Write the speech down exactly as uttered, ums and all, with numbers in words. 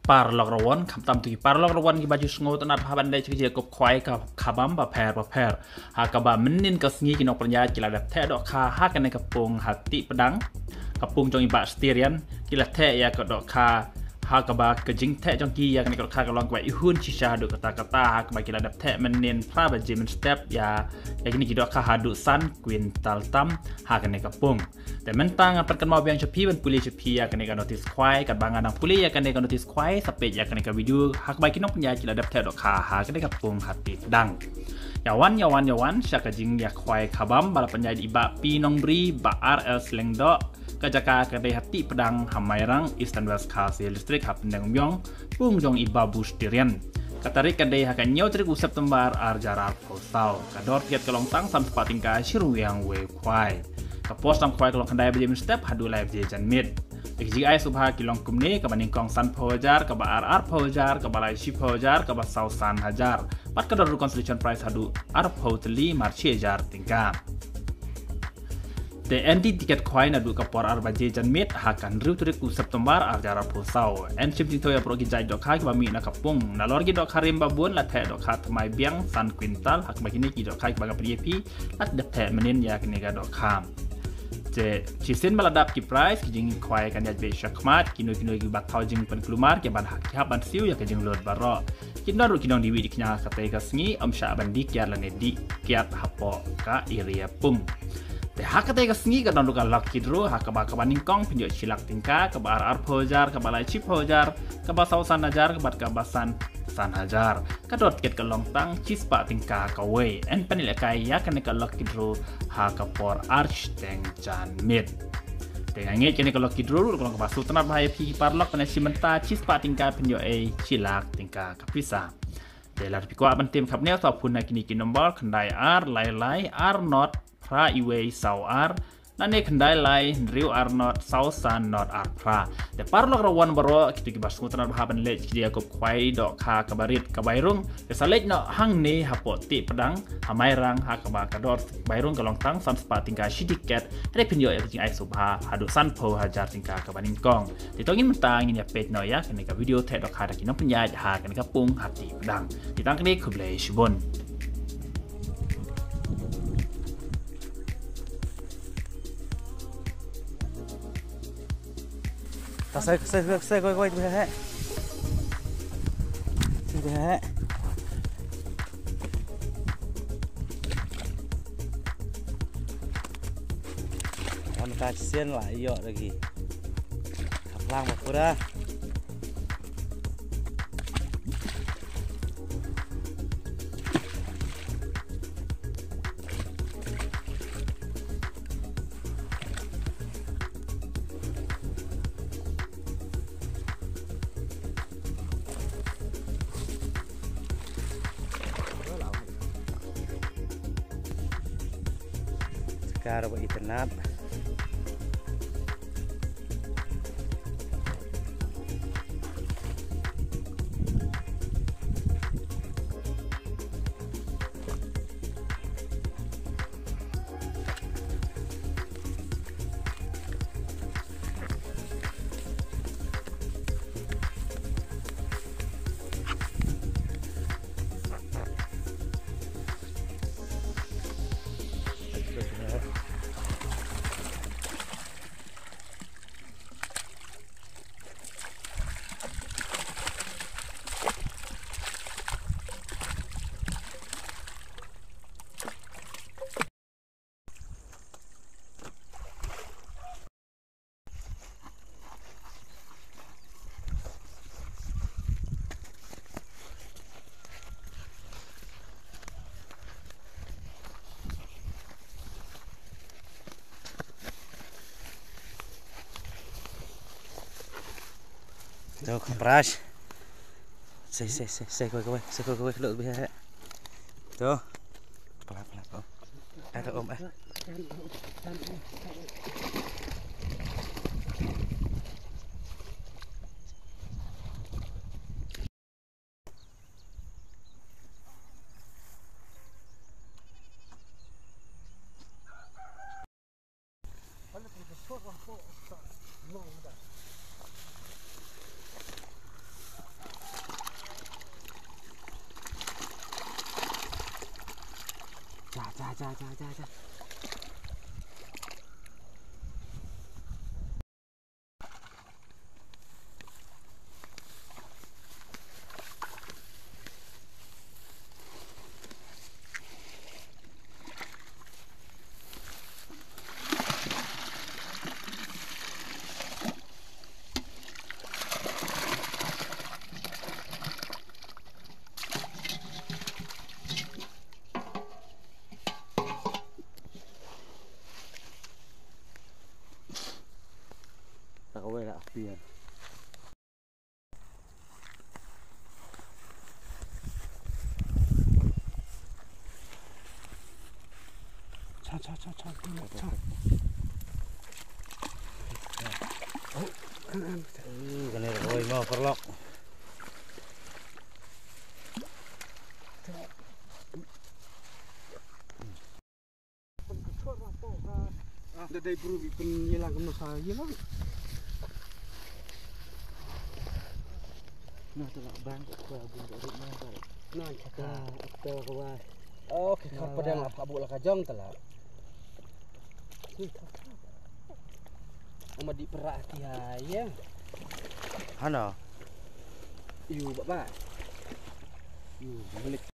Paralok rawon, khamtam tu ki paralok rawon kiba ju sngewtynnat bha ban leit sha ka jingïakup khwai ka khabam bapher bapher. Ha kaba mynnin ka sngi ki nongpynïaid ki la dep theh dohkha ha kane ka pung ha Tipdang, ka pung jong i Bah Sterian, ki la theh ïa ka dohkha. Ha kaba ka jingtheh jong ki ïa kane ka dohkha ka long kaba ihun shisha haduh katta katta, ha kaba ki la dep theh mynnin phra baje mynstep ïa, ïa kine ki dohkha haduh san kwintal tam ha kane ka pung. Te mynta ngan pynkynmaw biang sha phi ban pule sha phi ïa kane ka notice khwai, katba nga dang pule ïa kane ka notice khwai, sa peit ïa kane ka video ha kaba ki nongpynïaid ki la dep theh dohkha ha kane ka pung ha Tipdang. Ïa wan, ïa wan, ïa wan sha ka jingïakhwai khabam ba la pynïaid da i Bah P Nongbri, Bah R L Slengdoh. Ka jaka ka dei ha Tipdang ha Mairang, Eastern West Khasi Hills District, ha Pdeng Umïong, pung jong i Babu Sterian. Ka tarik ka dei ha ka hynñiew tarik u September ar hajar arphew saw. Ka dor tiket ka long tang san spah tyngka shi ryngwiang wei khwai. Ka por sdang khwai ka long khyndai baje mynstep haduh lai baje janmiet. Te ki jingai sngewbha ki long kumne: kaba nyngkong sanphew hajar, kaba ar arphew hajar, kaba lai shiphew hajar, kaba saw san hajar. Bad ka dor ruh consolation prize haduh arphew tylli mar shi hajar tyngka. Te yn die tiket khwai naduh ka por ar baje janmiet ha ka hynriew tarik u September ar hajar arphew saw. Yn shim jingthaw ïa baroh ki jait dohkha kiba mih na ka pung. Nalor ki dohkha rim ba bun la theh dohkha thymmai biang san kwintal, ha kaba kine ki dohkha kiba nga pyni ïa phi la dep theh mynnin ïa kine ki dohkha. Te shisien ba la dap ki prize, ki jingkhwai kan ïaid beit shakhmat, kino kino kiba thaw jingpynkulmar ki ban ha, ki hap ban siew ïa ka jinglut baroh. Kin don ruh ki nongdie wieh die kñia ha katei ka sngi, ym shah ban dih kiad lane dih kiad hapoh ka area pung. Te ha katei ka sngi ka don ruh ka lucky draw, ha kaba, kaba nyngkong phin ïoh shi lak tyngka, kaba ar arphew hajar, kaba lai shiphew hajar, kaba saw san hajar, bad kaba san san hajar. Ka dor tiket ka long tang shi spah tyngka kawei. Yn pynlehkai ïa kane ka lucky draw ha ka por ar shiteng janmiet. Te nga ngeit kane ka lucky draw ruh ka long kaba sngewtynnat bha ïa phi ki paralok, kane shi mynta shi spah tyngka phin ïoh ei shi lak tyngka ka pisa. Te lada phi kwah ban tim khapngiah, sa phone na kine ki nombor: khyndai ar lai lai ar nod phra iwei saw ar, lane khyndai lai hynriew ar nod saw san nod ar phra. Te paralok rawon baroh, kito kiba sngewtynnat bha ban leit sha ka jingïakup khwai dohkha kaba rit kaba rung, te sa leit noh hangne hapoh Tipdang ha Mairang, ha kaba ka dor kaba rung ka long tang san spah tyngka shi tiket. Te phin ïoh ïa ka jingai sngewbha haduh sanphew hajar tyngka kaba nyngkong. Te to ngin mynta ngin ïa peit noh ïa kane ka video theh dohkha da ki nongpynïaid ha kane ka pung ha Tipdang. Te tang kane, khublei shibun. Ta sai, sai, sai, koi, koi, koi, tu hai. Tu hai. Wan ka sien la ïoh lagi. Kaplang ba pura. Kar ba itynnat. Ito, brush. Sei, sei, sei, sei, kawei, kawei, sei, kawei, kawei, kawei, kawei, kawei. Ito. Pala, pala, pala. Ada om, eh. Ja, ja, ja, ja. Ta kawei la pian. Cha, cha, cha, cha, cha. Oh, kan, kan. Ih, kane roi mo paralok. Da dei bru bi pynïalang kumno sa ïalang. Na, te la bang ka bun da rit na ba. Na, ka ta, ka ta ka ba. Oh, ki khar padang la pha bu la ka jong te la. Ui, ka ta. Ama di perak ti ha ya. Hana. Yu, ba, ba. Yu, balik.